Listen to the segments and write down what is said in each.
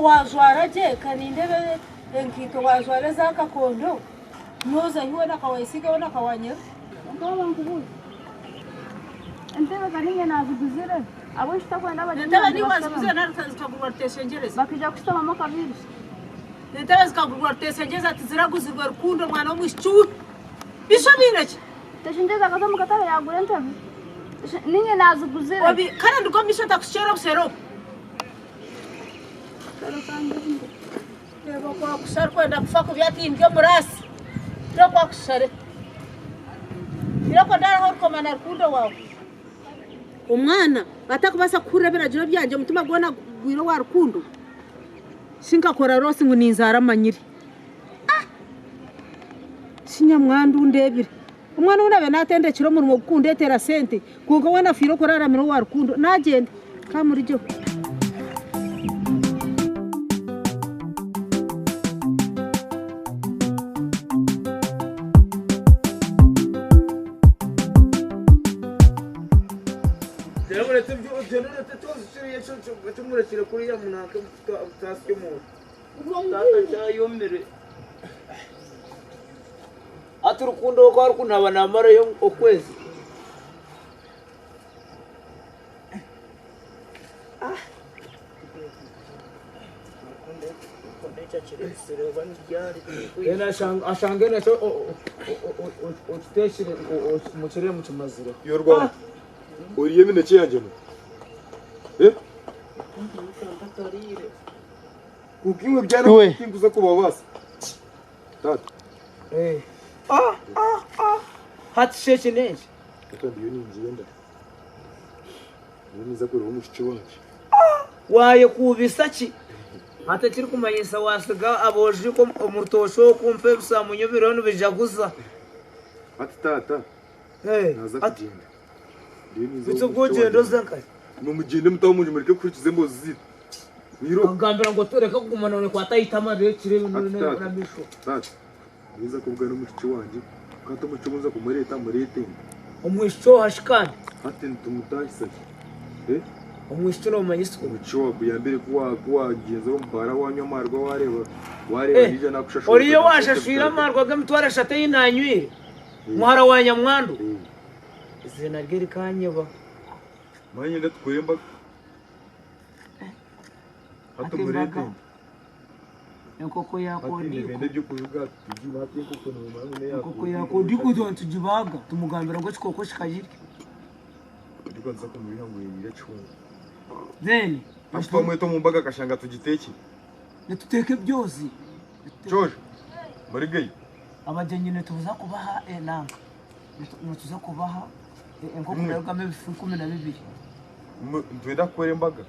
Waajwara gye ka nindeeba enkaito waajwara eza kakondo nooza hi weena ka waayesiiga weena ka waanyera. Kwonka nkubuuze, entebe ka niinye naaziguzire, ahabw'enki otakwenda abagyenyi Entebe bangye niiwe waaziguzire bashutame? nari zikagurwa Ruteshengyereza? Bakaija kushutamamu okabairusya. Entebe zikagurwa Ruteshengyereza tiziraguzirwe Rukundo mwana w'omwishiki we. Bisho obaire ki? Ruteshengyereza akaza omu katare yaagura entebe. Niinye naaziguzire. Obi, kare nduga omu maisho ntakushukyeera obushera obu. Reeba oku akushusha arikwenda kufa kubi ati ndi omuraasi. Reeba oku akushusha re. Reeba oku ndaaraho orikoma na rukundo waawe. Omwana atakubaasa kuhurira ebiragiro byangye omutima gwona gugwire owa rukundo, shi nkakora roosi ngu ninzaara amanyire. Ah! Shi nyamwandu ndeebire. Omwana ou naabaire naatendekire omurimo gw'okundeetera sente, kwonka weena afiire okuraaramira owa rukundo. Naagyenda. Ka murigyeho. Hati rukundo oku arikunaaba namarayo okwezi. Ashange nakyo okiteekire mukire mukimazireho. Yorwa oriye eminekye yangye no. Eh? Kuko imwe byana tinkuza kubabaasa. Taata. Eh. Ah, ah, ah. Hati shi eki n'enki? Taata ndiyo ningyenda. Ndiyo ninza kureeba omwishiki wangye. Waayekuubisa ki? Hati ekirikumanyisa waasiga aboojo omu rutookye okwo mpa ebisaamunyu biriho nibijaguza. Hati taata, naaza kugyenda. Ndiyo ninza Beitu omu obwo mwishiki ogyenda wangye. oza nkahi? Imwe mugyende mutaahe omu nju mureke kuhurikiza emboozi zaitu. Akugambira ngu otureke kuguma nokwata eitama rekiro Hati taata, n'amaisho. taata, ninza kubugana omwishiki wangye, hati omwishiki obu nza kumureeta mureete nta? Omwishiki oha shi kandi? Hati nitumutaahisa ki? Eh? Omwishiki nomanyisa oha? Omwishiki owakuyambire ku wa ku wagyenzire omu baara wanywa amaarwa wareeba wareeba Eh, naija nakushashura oriya okagira sente owashashwire zitari amaarwa g'emitwaro eshatu ei nanywire, Eh. muhara wa Nyamwandu, Eh. eiziina rye rikanyeba. Manya nyenda tukore embaga. Hati mureete ente. Enkoko ya Hati kodiiko. nibenda eby'okujuga tugiba hati enkoko noomanya ngu n'eya Enkoko ya kodiiko kodiiko itwe nitugibaaga tumugambira ngu ekikooko kikagirya. Kodiiko nituza kumuriha ngu eriire ekihunga. Then Hati twamweta omu mbaga akashanga tugiteekire. Nituteeka ebyozi. George, murigeyo. Abagyenyi nituza kubaha enanka. Nituza kubaha enkoko erarugamu ebifu 12. Nitwenda kukora embaga.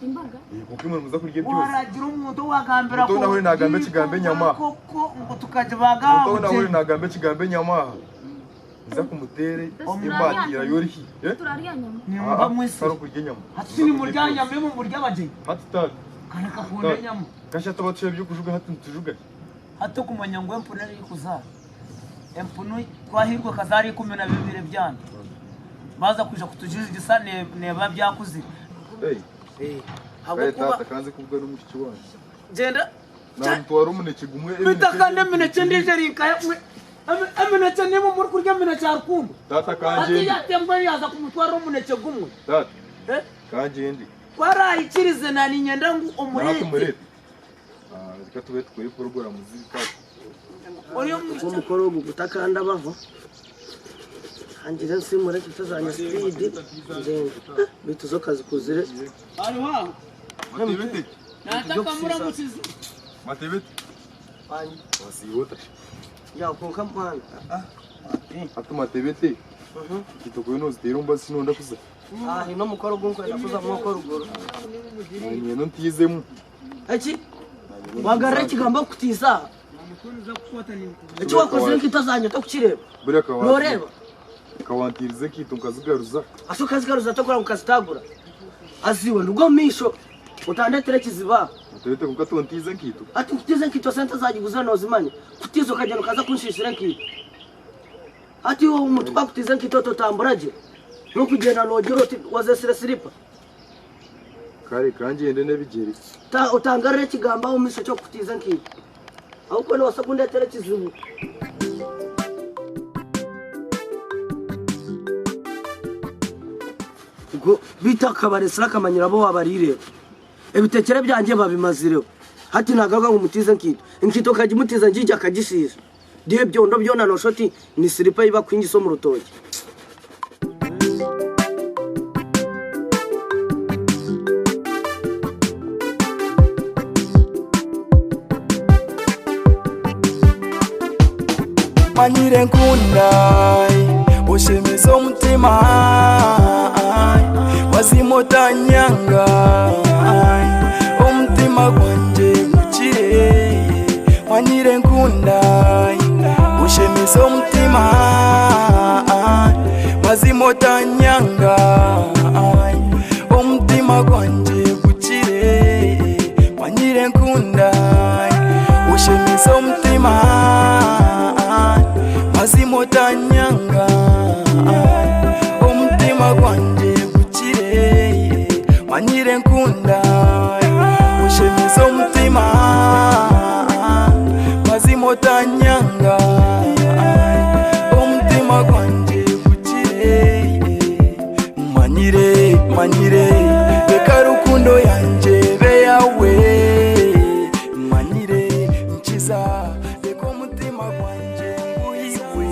Embaga? Kwonka imwe nimuza kurya ebyozi. Waragira omuntu owagambira Omuntu ou nahurire nagamba ekigambo enyama aha. Koko ngu tukagibaga aha Omuntu ou nahurire bugyenyi. nagamba ekigambo enyama aha. Nza kumuteera embaatiira y'oruhi. Turarya nyama. Nimuba mwesire. Tari okurya enyama. Hati tinimurya nyama imwe murya abagyenyi. Hati taata. Kandi akakunda enyama. Kasha tuba tushaba eby'okujuga hati nitujuga ki? Hati okumanya ngu empunu erikuzaara. Empunu twahirwe ekazaara 12 ebyana. Baaza kwija kutujujugisa neeba byakuzire. Hey. Eh, Kare habwokuba taata kanze kuvuga n'omwishiki wange. gyenda Namutwara omunekye gumwe bita kandi eminekye endiijo eri nkahe mwe eminekye nimwe murikurya eminekye ya rukundo. Taata Hati kangyende. yaatembwa yaaza kumutwarira omunekye gumwe. Taata Eh? kangyende. Ku araahikirize na niinyenda ngu Nawe omureete. tumureete. Ah, reka tube tukore poroguramu z'ebikazi. Ori omwishiki. Omukoro ogu gutakandabaho hangire nsimure enkaito zangye sipiidi ngyende beitu zo kazikuzire. Hariho aho. Matebete. Nataka muramukize. Matebete. Wasiiba ota? Ya kwonka mwana. Hati Matebete. Enkaito kuri noziteera omubazi sinonda kuza. Ah, haine omukoro ogu nkwenda kuzamu okw'oruguru. Nanye nontiizemu. Eki? Wagarura ekigambo okukutiisa aha? Eki wakozire enkaito zangye tokukireeba? Buriya kawa Nooreeba? Kawantiiriza enkaito nkazigaruza. Ase okazigaruza tokora ngu nkazitaagura? Aziiwe nduga omu maisho otandeetera ekizibu aha. Oteete kwonka tontiiza enkaito. Hati nkutiize enkaito sente zagiguzire noozimanya? Kutiiza okagyenda okaza kunshiishira enkaito. Hati iwe omuntu ku akutiiza enkaito oti otambura gye? N'okugyenda noogira oti wazeesire siripa? Kare kangyende n'ebigyere. Otangarira ekigambo aho omu maisho ky'okukutiiza enkaito. Ahabw'okuba noobaasa kundeetera ekizibu. Beitu akabareetsire akamanyiro abu waabariireho. Ebitekyere byangye babimazireho. Hati naagaruka ngu mutiize enkaito. Enkaito nkagimutiiza ngiija akagishiisha. Reero ebyondo byona nooshusha oti ni siripa ei barikuhingisa omu rutookye. Manyire nkunda oshemeza omutima mazima otanyanga omutima gwangye gukire manyire nkunda oshemeza omutima mazima otanyanga omutima gwangye gukire manyire nkunda oshemeza omutima mazima otanyanga omutima gwangye gukire manyire nkunda oshemeza omutima mazima otanyanga omutima gwangye gukire manyire manyire reka rukundo yangye ebe yawe manyire nkiza reka omutima gwangye nguhigwe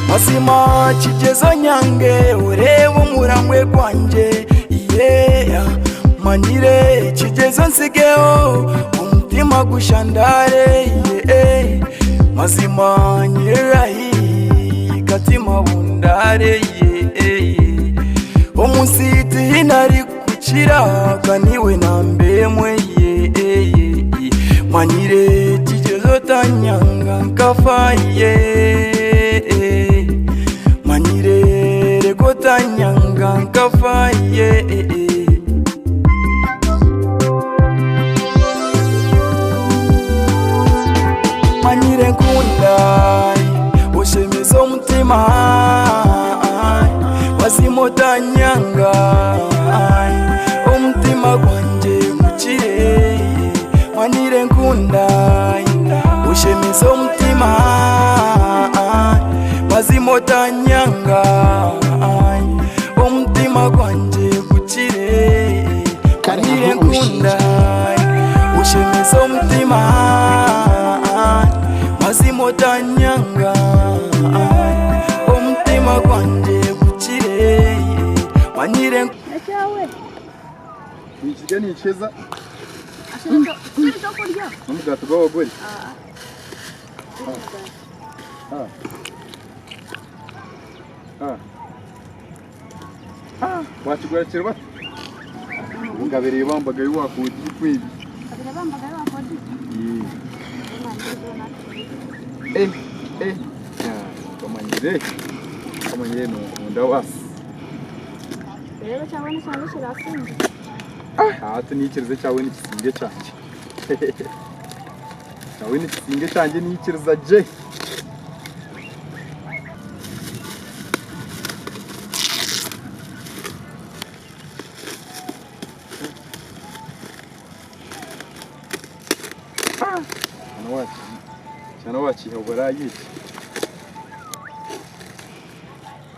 mazima kigyezo nyange oreebe omurangwe gwangye yeah. Manyire kigyezo nsigeho omutima gushandare yeah. Mazima nyirahi katima bundare yeah. Omunsi tihinari kukira kaniwe nambemwe yeah. Manyire kigyezo tanyanga nkafa yeah. Manyire reko tanyanga nkafa yeah. Manyire nkunda oshemeza omutima mazima otanyanga omutima gwangye gukire manyire nkunda oshemeza omutima mazima otanyanga omutima gwangye gukire Kare manyire aho nkunda oshemeza omutima mazima otanyanga omutima gwangye gukire manyire Ekyawe. Nikirya nikyeza Turi kyokurya. n'omugaati gw'abagore. Wakigura kiri bata? Ngabereye bambaga wakodya ikwebi. Kabira bambaga wakodi. Eh eh. Kamanyire. Kamanyire nonkunda wasi. Rero cyawe n'icyange kirasinze. Hati nikiriza kyawe nikisinge kyangye. Kyawe nikisinge kyangye nikiriza gye. Kyana wakiha burayi iki.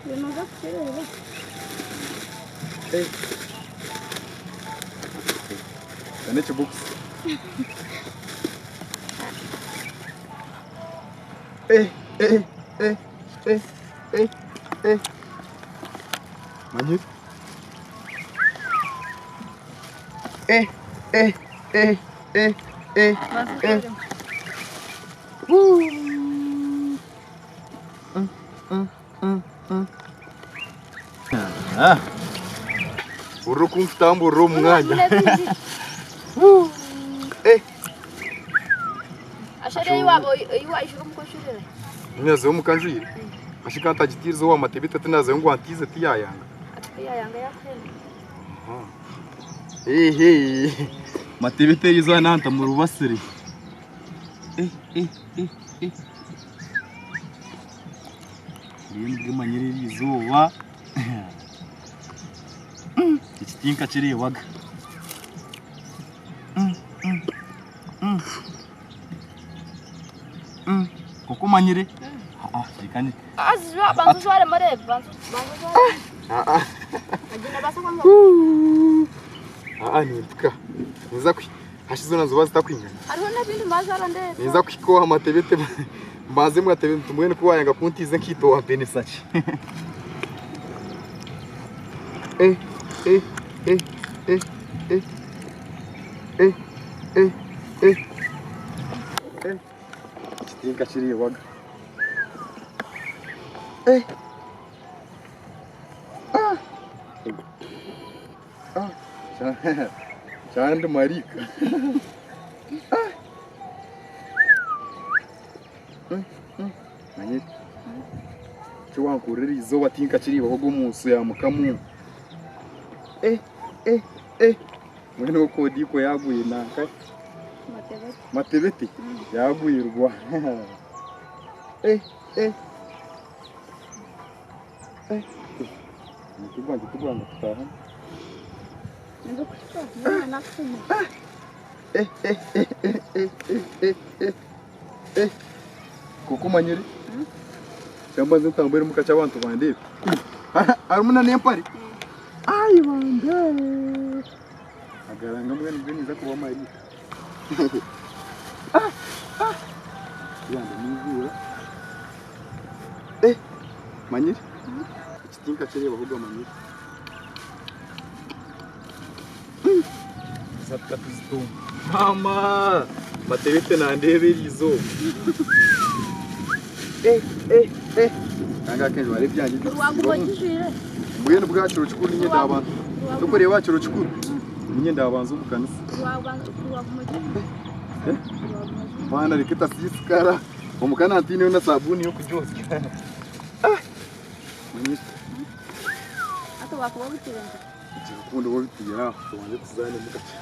Bimaze kukireba. Kyana ekibokisi. Eh eh eh eh eh eh. Manyire. Eh eh eh eh eh eh. Uri kumfutamburira omu mwanya. Eh. Ashari iwabo iwayishura umukoshurira. Nyazeho mukanjwire. Ashika ntagitirize wa matebita tinazeho ngo antize tiyayanga. Atiyayanga yakwenda. Ehe. Matebita yizo nanta mu rubasire. Eh eh eh eh. Mbwemanyire iri izooba. Tinkakireebaga. Nk'oku omanyire. Banza ojwaremu oreebe. Banza ojwaremu. Aa nimpika. Ninza kuhi. Hashi zoona niziba zitakwingana. Hariho n'ebindi majwara ndeebe. Ninza kuhika owa Matebete mbanze mwatebe mbwenu ku wayanga kuntiiza enkaito wampenesa ki? Eh eh eh eh eh eh eh eh eh Eki tinkakireebaga. Eh ah ah Shana ndi maraika. Ah Manyire eki wankorera erizooba tinkakireebaho ogu omunsi ya Mukama omu. Eh eh eh mbwenu okodiiko yagwire nanka Matebete yagwirwa. Eh eh eh omutwe gwangye tigwanga kutaahamu. Eh eh eh eh eh eh eh eh Nk'oku omanyire kyambanza entambwe erimu kakye abantu bandeebe. Harimu na n'empare. Ai bambe! Agaranga mbwenu mbwenu ninza kuba maraika. Ah ah yamba ninjuura. Eh manyire eki tinkakireebahoga manyire. Maama! Matebete nandeeba eriizooba. Eh eh eh Kanga akenjwara ebyangye eby'okusiibamu. Mbwenu bwa kiro kikuru niinye ndaabanza. Torikureeba aha kiro kikuru? Niinye ndaabanza omu kanisa. Eh? Mwana reka etasiisikara. Omuka naantiineyo na sabuuni y'okugyozya. Ah! Manyire. Rukundo wabitiire aho tubanze tuzaanemu kakye.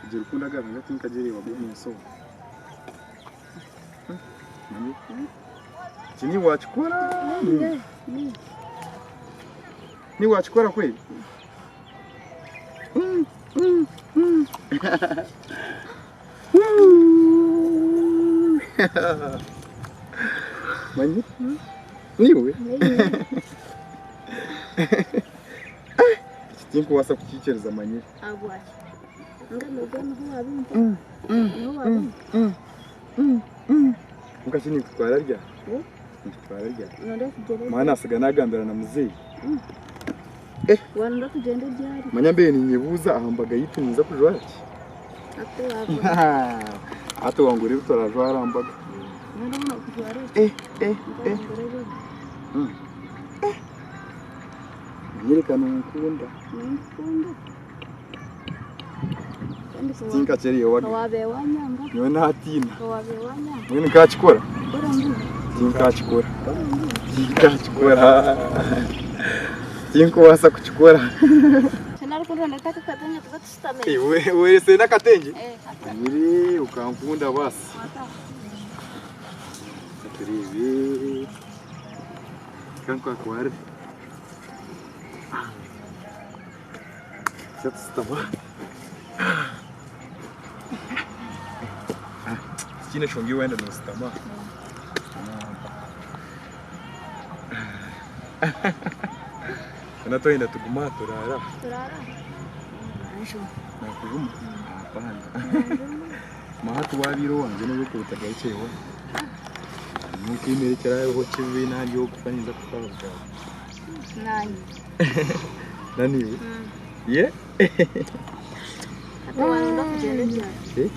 Egyo rukundo agaranga tinkagyereebaga omu nsi omu. Eki niiwe wakikora? Niiwe wakikora kweri? Manyire? Niiwe? Eki tinkubaasa kukiikiriza manyire. Ahabwaki? Kwonka shi ninkutwara ryari? Ninkutwara ryari? Manya naatsiga naagambira na muzeeyi. Manya mbaire niinyebuuza aha mbaga yaitu ninza kujwara ki? Hati wangura ebi turajwara aha mbaga. Eh, eh, eh. Eh. Manyire nonkunda. Tinkakyereebaga. Nyowe naatiina. Mbwenu nkakikora? Tinkakikora. Tinkakikora. Tinkubaasa kukikora. Weretsire n'akatengye? Manyire okankunda baasi. Tureebe. Reka nkwatwarire. Ija tusitama. Tikiine nshonga ei waayenda noositama. Hoona twayenda tugume aha turaare aha. Naakujuma? Hapana. Manya hati waabaire owangye nobu orikuba otagarukire waaba. Nyowe ekiraabeho kibi nari okufa ninza kufa ahabwawe. Nanye. Naniiwe? Ye? Hati waayenda kugyenda ryari? Eh?